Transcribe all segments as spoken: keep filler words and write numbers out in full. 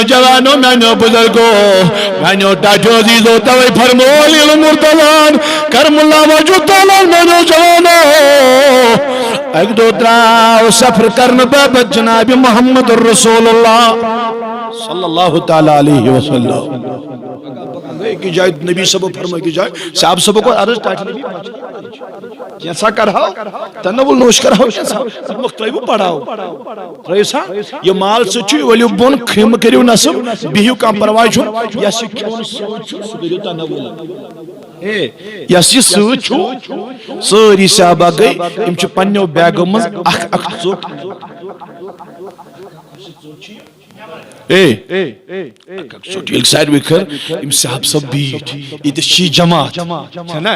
جوانو، میانیو بزرگو، میانیو ٹاٹھیو عزیزو، توے فرمو علی المرتضیٰ کرم اللہ وجہ تعالیٰ، میانیو جوانو، اکہ دۄہ درٛاو سفر کرنہٕ باپتھ جناب محمد رسول اللہ صلی اللہ تعالیٰ علیہ وسلم۔ أکِس جایہِ نبی صٲب فرمو، أکِس جایہِ صاحب صٲب کوٚر عرض، ٹاٹھۍ نبی، کینٛژھا کرہاو تنوُل نوش کرہاو، کینٛژھا مختلف پڑھاو۔ ترٲیِو سا، یہِ مال سۭتۍ چھُ، ؤلِو بۄن، خیمہٕ کٔرِو نصب، بِہِو، کانٛہہ پرواے چھُنہٕ۔ یَس یہِ کھیوٚن سۭتۍ چھُ، سُہ کٔرِو تنوُل۔ ہے، یَس یہِ سۭتۍ چھُ، سٲری صحابہ گٔے، یِم چھِ پننیو بیگو منٛز اکھ اکھ ژوٚٹ۔ اے، اکھ اکھ ژوٚٹ۔ ییٚلہِ ساروٕے کٔر، یِم صحابہٕ صٲب بیٖٹھۍ، ییٚتٮ۪س چھِ یہِ جماعت، چھےٚ نا؟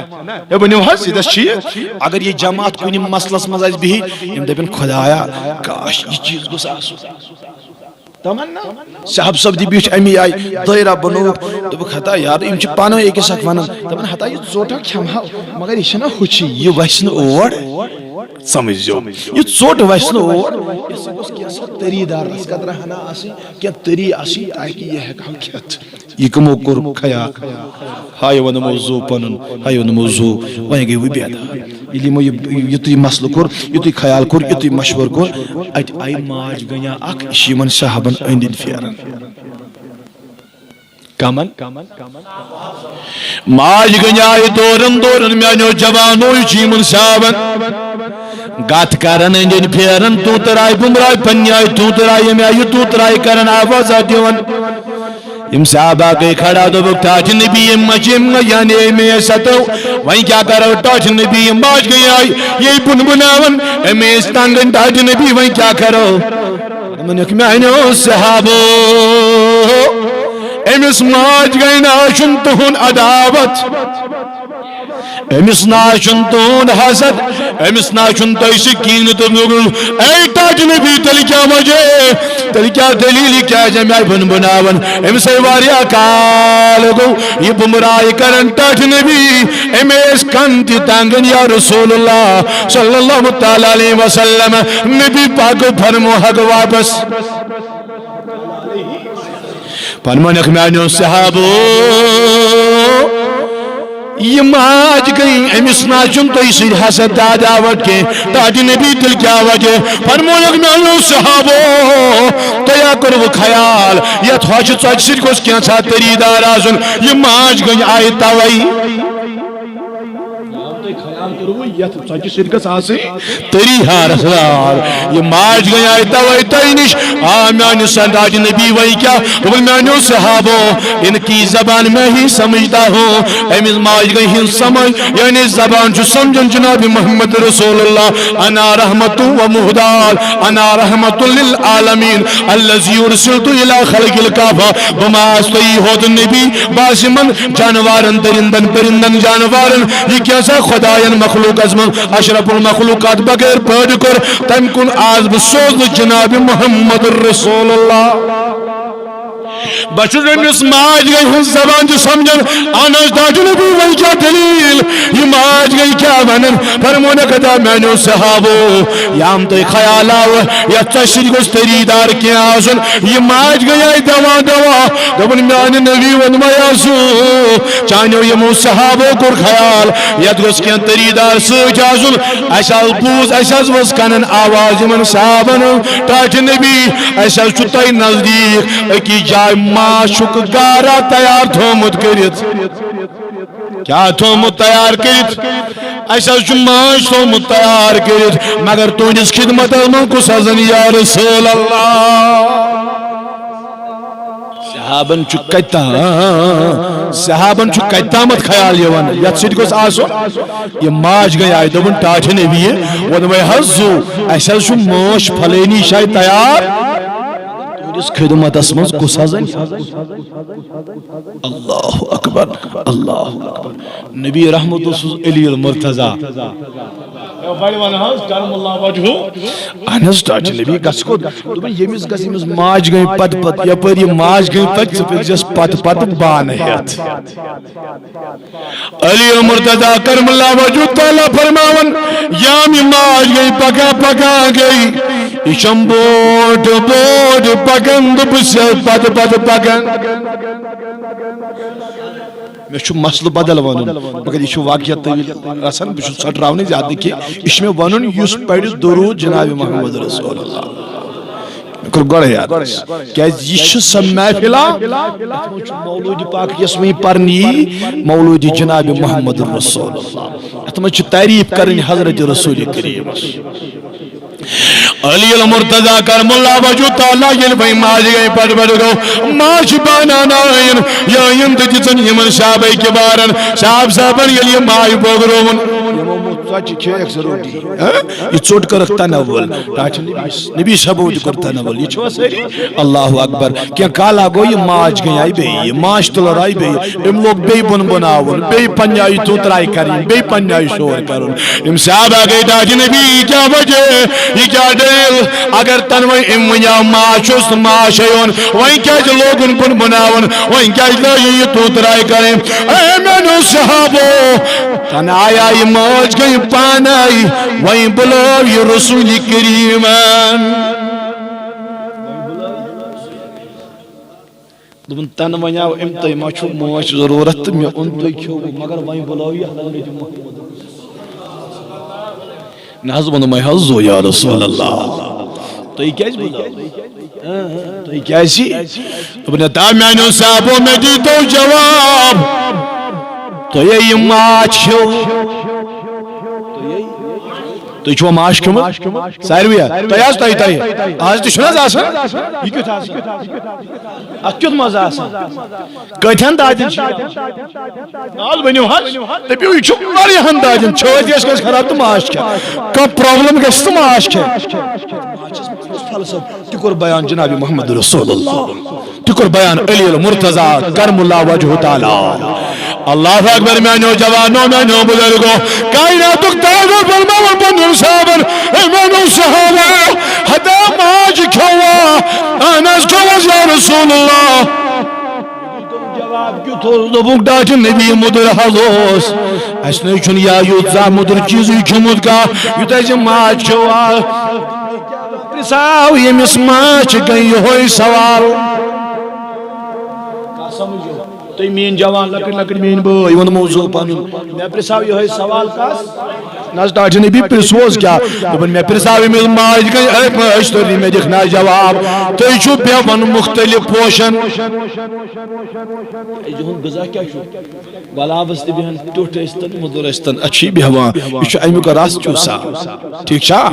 ہے، ؤنِو حظ، ییٚتٮ۪س چھِ یہِ؟ اگر یہِ جماعت کُنہِ مسلس منٛز آسہِ بِہِتھ، یِم دَپن، "خۄدایا، کاش، یہِ چیٖز گوٚژھ آسُن۔" تمنا صاحب صٲب تہِ بیٖٹھۍ اَمی آیہِ، دٲیرہ بنووُکھ۔ دوٚپُکھ، "ہتا یار، یِم چھِ پانہٕ ؤنۍ أکِس اکھ وَنان۔" دَپان، "ہتا یہِ ژوٚٹ اکھ کھٮ۪مہٕ ہاو، مگر یہِ چھَنہ ہُہ چی، یہِ وَسہِ نہٕ اور۔" سمجھزیو، یہِ ژوٚٹ وَسہِ نہٕ اور۔ یہِ سا گوٚژھ کینٛژھا تٔری دار رَس قطرہ ہنا آسٕنۍ، کینٛہہ تٔری آسٕنۍ، تاکہِ یہِ ہٮ۪کہٕ ہاو کھٮ۪تھ۔ یہِ کٕمو کوٚر خیال؟ ہا، یہِ وَنو زُو پَنُن، ہا، یہِ وَنو زُو۔ وۄنۍ گٔے وۄنۍ بیدار۔ ییٚلہِ یِمو یہِ، یُتُے مسلہٕ کوٚر، یُتُے خیال کوٚر، یُتُے مشورٕ کوٚر، اَتہِ آیہِ ماجہِ گٔنیا اکھ، یہِ چھِ یِمن صحابن أنٛدۍ أنٛدۍ پھیران۔ کمن؟ ماجہِ گٔنۍ آیہِ دورن دورن، میانیو جوانو، یہِ چھُ یِمن صحابن کتھ کران، أنٛدۍ أنٛدۍ پھیران، توٗتر آیہِ بُمبراے پننہِ آیہِ، توٗتر آیہِ ییٚمہِ آیہِ، توٗتر آیہِ کران آوازہ دِوان۔ یِم صحابہ گٔے کھڑا، دوٚپُکھ، "ٹاٹھۍ نبی، یِم ما چھِ یِم، یعنی أمۍ ٲسۍ ستو، وۄنۍ کیٛاہ کرو؟" ٹاٹھۍ نبی، یِم ماجہِ گٔنۍ آیہِ، یہِ بُن بُناوان، أمۍ ٲسۍ تنگن، ٹاٹھۍ نبی، وۄنۍ کیٛاہ کرو؟ دوٚپُن، "یُکھ میانیو صحابو، أمِس ماجہِ گٔنۍ نہ چھُنہٕ تُہُنٛد عداوت، أمِس نہ چھُنہٕ تُہُنٛد حسد، أمِس نہ چھُنہٕ تۄہہِ سۭتۍ کِہیٖنۍ نہٕ۔" تہٕ دوٚپُن، "اے ٹاٹھۍ نبی، تیٚلہِ کیٛاہ وجہ؟ تیٚلہِ کیٛاہ دٔلیٖل؟ یہِ کیٛازِ اَمہِ آیہِ بُن بُناوان؟ أمِس ہے واریاہ کال گوٚو یہِ بُمراے کران، ٹاٹھۍ نبی، أمۍ ٲسۍ کن تہِ تنگن، یا رسول اللہ صلی اللہ تعالیٰ علیہ وسلم۔" نبی پاکو فرمو حق واپس۔ فرمونکھ، میانیو صحابو، یہِ ماج گٔے، أمِس نہ چھُنہٕ تۄہہِ سۭتۍ حسد تہٕ عداوت کینٛہہ۔ ٹاٹھۍ نبی، تیٚلہِ کیٛاہ وجہ؟ فرمونکھ، میانیو صحابو، تۄہہِ ہا کوٚروٕ خیال، یتھ ہۄچھِ ژۄچہِ سۭتۍ گوٚژھ کینٛژھا تٔری دار آسُن۔ یہِ ماج گٔے آیہِ توے۔ تۄہہِ خیال کوٚروٕ یتھ ژۄچہِ سۭتۍ گٔژھ آسٕنۍ تٔری ہار ہار۔ یہِ ماج گٔے آیہِ توے تۄہہِ نِش۔ آ، میانہِ سر ٹاٹھۍ نبی، وۄنۍ کیٛاہ؟ دوٚپُن، میانیو صحابو، ان کی زبان میں ہی سمجھتا ہوں۔ أمِس ماجہِ گٔے ہٕنٛز سمجھ، یعنی زبان چھُ سمجھان جناب محمد رسول اللہ۔ انا رحمت و مہداد، انا رحمت للعالمین، الذی ارسلت الی خلق الکافہ۔ بہٕ ما آسہٕ تۄہی ہوت نبی، بہٕ آسہٕ یِمن جانوارن، درندن، پرندن جانوارن، یہِ کیٛاہ سا خداین مخلوقس منٛز اشرف المخلوقات بغیر پٲدٕ کوٚر، تمہِ کُن آس بہٕ سوزنہٕ جناب محمد رسول اللہ۔ بہٕ چھُس أمِس ماجہِ گٔے ہٕنٛز زبان تہِ سمجھان۔ اہن حظ، ٹاٹھۍ نبی، وۄنۍ کیٛاہ دٔلیٖل؟ یہِ ماجہِ گٔے کیٛاہ ونان؟ فرمونکھ، ہتا میانیو صحابو، یام تۄہہِ خیال آو، یتھ ژۄچہِ سۭتۍ گوٚژھ تٔری دار کینٛہہ آسُن۔ یہِ ماجہِ گٔے آیہِ دوا دوا، دوٚپُن، میانہِ نبی ووٚنمے آسو، چانیو یِمو صحابو کوٚر خیال، یتھ گوٚژھ کینٛہہ تٔری دار سۭتۍ آسُن۔ اسہِ حظ بوٗز، اسہِ حظ وٲژ کنن آواز یِمن صحابن، ٹاٹھۍ نبی، اسہِ حظ چھُ تۄہہِ نزدیٖک أکِس جایہِ ماچھُک گارا تیار تھوٚومُت کٔرِتھ۔ کیٛاہ تھوٚومُت تیار کٔرِتھ؟ اسہِ حظ چھُ ماچھ تھوٚومُت تیار کٔرِتھ، مگر تُہنٛدِس خدمتس منٛز کُس حظ انہِ یا رسول اللہ؟ صحابن چھُ کتہِ تام، صحابن چھُ کتہِ تامتھ خیال یِوان، یتھ سۭتۍ گوٚژھ آسُن۔ یہِ ماچھ گٔے آیہِ، دوٚپُن، ٹاٹھۍ نبی، ووٚنمَے حظ زُو، اسہِ حظ چھُ ماچھ فلٲنی جایہِ تیار۔ تُہنٛدِس خدمتس منٛز کُس حظ انہِ؟ اللہ اکبر، اللہ اکبر۔ نبی رحمت اوسُس علی المرتضی۔ بڑِ ونہٕ حظ کرم اللہ وجہہ۔ اہن حظ، ٹاٹھۍ نبی گژھِ کوٚت؟ دوٚپُن، ییٚمِس گژھِ، ییٚمِس ماچھ گٔے پتہٕ پتہٕ، یپٲرۍ یہِ ماچھ گٔے پتہٕ، ژٕ پٔکۍزٮ۪س پتہٕ پتہٕ بانہٕ ہٮ۪تھ۔ علی المرتضی کرم اللہ وجہہ تعالیٰ فرماوان، یام یہِ ماچھ گٔے پکان پکان گٔے، یہِ چھَم برونٛٹھ برونٛٹھ پکان تہٕ بہٕ چھَس پتہٕ پتہٕ پکان۔ مےٚ چھُ مسلہٕ بدل ونُن، مگر یہِ چھُ واقعہ طویل آسان، بہٕ چھُس ژھۄٹراونٕے زیادٕ نہٕ کینٛہہ۔ یہِ چھُ مےٚ ونُن یُس پرِ درود جناب محمد رسول اللہ۔ مےٚ کوٚر گۄڈے عرض، کیازِ یہِ چھِ سۄ محفلہ، یتھ منٛز چھُ مولود پاک یۄس وۄنۍ پرنہٕ یی، مولود جناب محمد رسول اللہ، یتھ منٛز چھِ تعریف کرٕنۍ حضرت رسول کریمس۔ علی المرتضی کرم اللہ وجہ تعالیٰ ییٚلہِ وۄنۍ ماجہِ گٔے پٹ پٹ گوٚو، ماجہِ باناوناوٕنۍ یہِ أنۍ تہٕ دِژٕن یِمن صحابہ کبارن، صاحب صاحبن ییٚلہِ یہِ ماجہِ بٲگرووُن، یِمو موٚتھ ژۄچہِ کھیٚیَکھ سۄ روٹی، ہہ؟ یہِ ژوٚٹ کٔرٕکھ تناول، ٹاٹھہِ نبی، نبی صٲبو تہِ کوٚر تناول، یہِ چھُوا سٲری؟ اللہ اکبر۔ کینٛہہ کالا گوٚو یہِ ماچھ گٔیے بیٚیہِ، یہِ ماچھ تُلر آیہِ بیٚیہِ۔ أمۍ لوگ بیٚیہِ بۄن بۄناوُن، بیٚیہِ پننہِ آیہِ توتراے کرٕنۍ، بیٚیہِ پننہِ آیہِ شور کرُن۔ أمۍ صحابہ گٔے ٹاٹھہِ نبی، یہِ کیٛاہ وجہ، یہِ کیٛاہ دٔلیٖل؟ اگر تنہٕ وۄنۍ أمۍ ؤنیٛاو ماچھ اوس تہٕ ماچھ ہے اوٚن، وۄنۍ کیٛازِ لوگُن بۄن بۄناوُن؟ وۄنۍ کیٛازِ لٲجِو یہِ توتراے کرٕنۍ؟ اے میٛانیو صحابو، تنہٕ آیا یہِ ماچھ گٔے پانے، وۄنۍ بُلٲو یہِ رسول کریٖمن۔ دوٚپُن، تَنہٕ وَنیٛاو أمۍ، تۄہہِ ما چھُو مٲنٛچھ ضروٗرت تہٕ مےٚ اوٚن تۄہہِ کھیوٚو، مگر وۄنۍ بُلٲو یہِ حضرت محمد۔ نہ حظ ووٚنمَے حظ زو یا رسول اللہ۔ تُہۍ کیٛازِ بُلٲو؟ تُہۍ کیٛازِ؟ دوٚپُن، ہے تا میٛانیو صحابو، مےٚ دیٖتو جواب۔ تۄہہِ یہِ ماچھ کھیوٚو۔ تُہۍ چھُوا ماچھ کھیوٚمُت؟ ساروِیا؟ تۄہہِ حظ، تۄہہِ، تۄہہِ۔ آز تہِ چھُنہٕ حظ آسان؟ یہِ کیُتھ آسان؟ اتھ کیُتھ مزٕ آسان؟ کٲتہن دادٮ۪ن چھِ یہِ؟ نہ حظ، ؤنِو حظ۔ دٔپِو، یہِ چھُ واریاہن دادٮ۪ن۔ چھٲتۍ گژھِ کٲنٛسہِ خراب تہٕ ماچھ کھٮ۪تھ۔ کانٛہہ problem گژھِ تہٕ ماچھ کھٮ۪تھ۔ ماچھس منٛز کُس فلسفہٕ؟ تہِ کوٚر بیان جناب محمد رسول اللہ۔ تہِ کوٚر بیان علی المرتضی کرم اللہ وجہہ تعالیٰ۔ اللہ اکبر، میانیو جوانو، میانیو بزرگو، کائناتُک تاج فرماوان پننٮ۪ن صحابن، اے میانیو صحابو، ہتا ماچھ کھیوٚوا؟ اہن حظ کھیوٚوس یا رسول اللہ۔ جواب کیُتھ اوس؟ دوٚپُکھ، ڈاٹہٕ نبی، مُدُر حظ اوس۔ اَسہِ نَے چھُنہٕ یا یوٗت زانٛہہ مُدُر چیٖزٕے کھیوٚمُت کانٛہہ، یوٗتاہ زِ ماچھ کھیوٚوا۔ پرٛژھاو ییٚمِس ماچھ گٔے یِہوٚے سوال۔ تُہۍ میٛٲنۍ جوان، لۄکٕٹۍ لۄکٕٹۍ میٛٲنۍ بٲے، ووٚن موضوع پنُن۔ مےٚ پرٛژھاو یِہوٚے سوال کس؟ نہ حظ، ٹاٹھہِ نبی پرٛژھوس کیٛاہ؟ دوٚپُن، مےٚ پرٛژھاو أمِس ماجہِ گٔے، اے ماجہِ، تُہۍ مےٚ دِکھ نا جواب۔ تُہۍ چھِو بیٚہوان مُختلف پوشن۔ أسۍ دِہُن غذا کیٛاہ چھُ؟ گۄلابس تہِ بیٚہن، ٹیوٚٹھ ٲسۍتن، مُدُر ٲسۍتن، اَتھ چھُ یہِ بیٚہوان۔ یہِ چھُ اَمیُک رس چوٗسان۔ ٹھیٖک چھا؟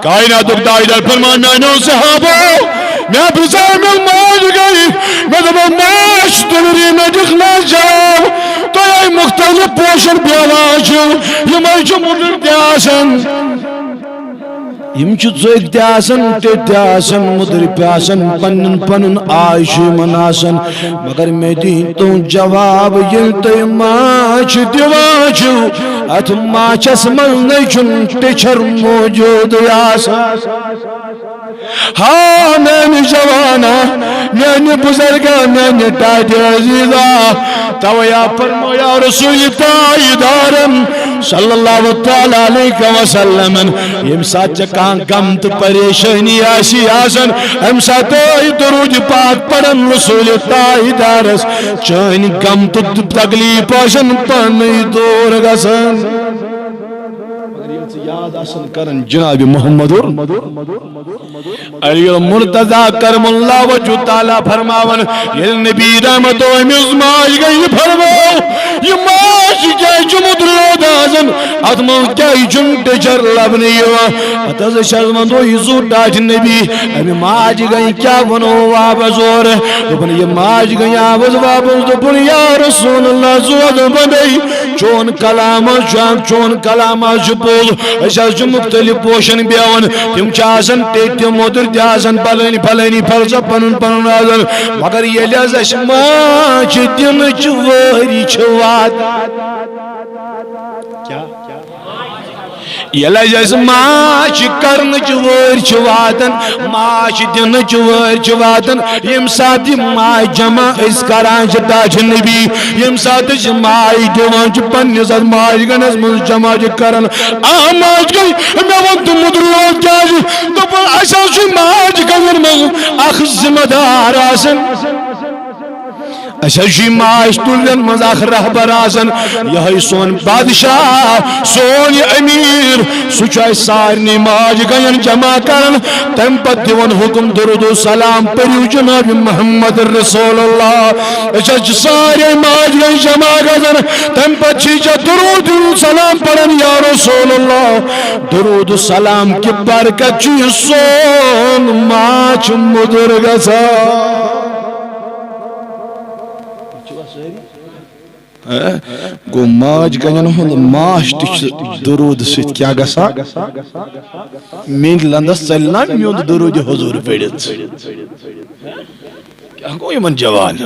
کائناتُک تاجدار فرمان، میانیو صحابو، مےٚ پرٛژھاو مےٚ ماجہِ گٔے، مےٚ دوٚپ، ماجہِ تُلری مےٚ دِکھ نہ جواب، تُہۍ ہے مُختلف پوشن بیٚہوان چھِو، یِمے چھِ مُدٕرۍ تہِ آسان، یِم چھِ ژٔکۍ تہِ آسان، ٹیٚٹھۍ تہِ آسان، مُدٕرۍ تہِ آسان، پنُن پنُن آے چھُ یِمن آسان۔ مگر مےٚ دیٖتو جواب، ییٚلہِ تُہۍ ماچھ دِوان چھِو، اتھ ماچھس منٛز نَے چھُنہٕ ٹیٚچھر موجودٕے آسان۔ ہا میانہِ جوانا، میانہِ بزرگا، میانہِ ٹاٹہِ عزیزا، توے آ فرمویا رسول تاجدارن صلی اللہ تعالیٰ علیہ وسلمن، ییٚمہِ ساتہٕ ژےٚ کانٛہہ غم تہٕ پریشٲنی آسی آسان، امہِ ساتہٕ ٲے درود پاک پرن رسول تاجدارس، چٲنۍ غم تہٕ تکلیف آسن پانے دور گژھان۔ مگر ییٚلہِ ژٕ یاد آسن کران جناب محمد علی المرتضی کرم اللہ وجہہ تعالیٰ فرماوان، ییٚلہِ نبی رحمت و أمِس ماجہِ گٔے، یہِ فرموو، یہِ ماچھ کیٛازِ چھُ مُدرو دازن؟ اتھ منٛز کیٛازِ چھُنہٕ ٹیٚچھر لبنہٕ یِوان؟ اتھ حظ أسۍ حظ ونو، یہِ زُو ٹاٹھہِ نبی، امہِ ماجہِ گٔے کیٛاہ ونو واپس اورٕ؟ دوٚپُن، یہِ ماجہِ گٔے آوز واپس، دوٚپُن، یا رسول اللہ، زُو حظ بنے، چون کلام حظ چھُ حق، چون کلام حظ چھُ پوٚز۔ أسۍ حظ چھِ مُختٔلِف پوشن بیٚہوان، تِم چھِ آسان ٹیٚٹھۍ تہِ، مۄدٕرۍ تہِ آسان، پھلٲنی پھلٲنی فلسفہٕ پنُن پنُن آسان، مگر ییٚلہِ حظ اَسہِ ماچھ دِنٕچ وٲرۍ چھِ واتان، کیٛاہ؟ ییٚلہِ حظ أسۍ ماچھ کرنٕچ وٲرۍ چھِ واتان، ماچھ دِنٕچ وٲرۍ چھِ واتان، ییٚمہِ ساتہٕ یہِ ماچھ جمع أسۍ کران چھِ داجہِ نبی، ییٚمہِ ساتہٕ أسۍ یہِ ماچھ دِوان چھِ پننِس اَتھ ماچھ گنَس منٛز جمع چھِ کران، آ ماچھ گٔے، مےٚ ووٚن تہٕ مُدرُے یوت کیٛازِ؟ دوٚپُن، اَسہِ حظ چھُ ماچھ گنَن منٛز اکھ ذمہٕ دار آسان۔ اَسہِ حظ چھُ یہِ ماچھ تُلن منٛز اکھ رہبر آسان، یِہوٚے سون بادشاہ، سون یہِ امیر، سُہ چھُ اَسہِ سارنٕے ماچھ گنَن جمع کران۔ تَمہِ پتہٕ دِوان حُکم، درود و سلام پٔرِو جناب محمد رسول اللہ۔ أسۍ حظ چھِ سارے ماچھ گنَن جمع گژھان، تَمہِ پتہٕ چھِ أسۍ درود و سلام پران، یا رسول اللہ، درود و سلام کہِ برکت چھُ یہِ سون ماچھ مُدُر گژھان۔ ہہ؟ گوٚو ماچھ گنَن ہُنٛد ماچھ تہِ چھُ درود سۭتۍ کیٛاہ گژھان؟ میٛٲنۍ لندس ژَلہِ نا میٛون درود حضور پٔرِتھ؟ کیٛاہ گوٚو یِمن جوان؟